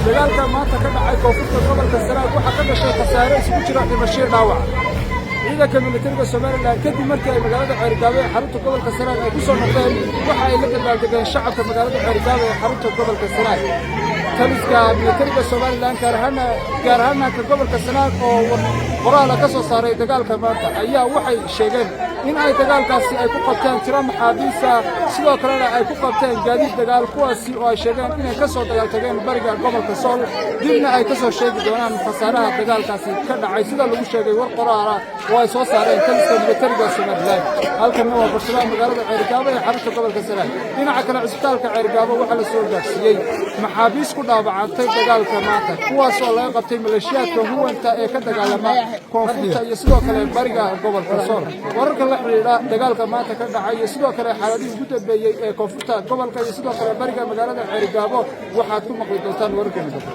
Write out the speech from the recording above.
Dagaalka maanta ka dhacay koonfurta gobolka Sanaag waxaa ka dhashay khasaare isugu jira dhimasho, dhaawac. Ciidanka militariga Somaliland, kadib markii ay magaalada Ceerigaabo ee xarunta gobolka Sanaag ay ku soo noqdeen, waxa ay la dabaaldegeen shacabka magaalada Ceerigaabo ee xarunta gobolka Sanaag. Taliska militariga Somaliland, gaar ahaana ka gobolka Sanaag, oo qoraala ka soo saaray dagaalka maanta, ayaa waxay sheegeen in ay dagaalkaasi ay ku qabteen tiro maxaabiisa, sidoo kalena ay ku qabteen gaadiid dagaal, kuwaasi oo ay sheegeen inay ka soo dagaaltageen bariga gobolka Sool. Dibna ay ka soo sheegi doonaan khasaaraha dagaalkaasi ka dhacay, sida lagu sheegay war qoraala oo ay soo saareen taliska militariga Somaliland. Halkanna waa bartamaha magaalada Ceerigaabo ee xarunta gobolka Sanaag. Dhinaca kale, cisbitaalka Ceerigaabo waxaa la soo gaarsiiyey maxaabiis ku dhaawacantay dagaalka maanta, kuwaas oo laga qabtay maleeshiyaadka huwanta ee ka dagaalama koonfurta iyo sidoo kale bariga gobolka Sool. Wararka la xidhiidha dagaalka maanta ka dhacay iyo sidoo kale xaaladihii ugu dambeeyey ee koonfurta gobolka iyo sidoo kale bariga magaalada Ceerigaabo waxaad ku maqli doontaan wararkeena dambe.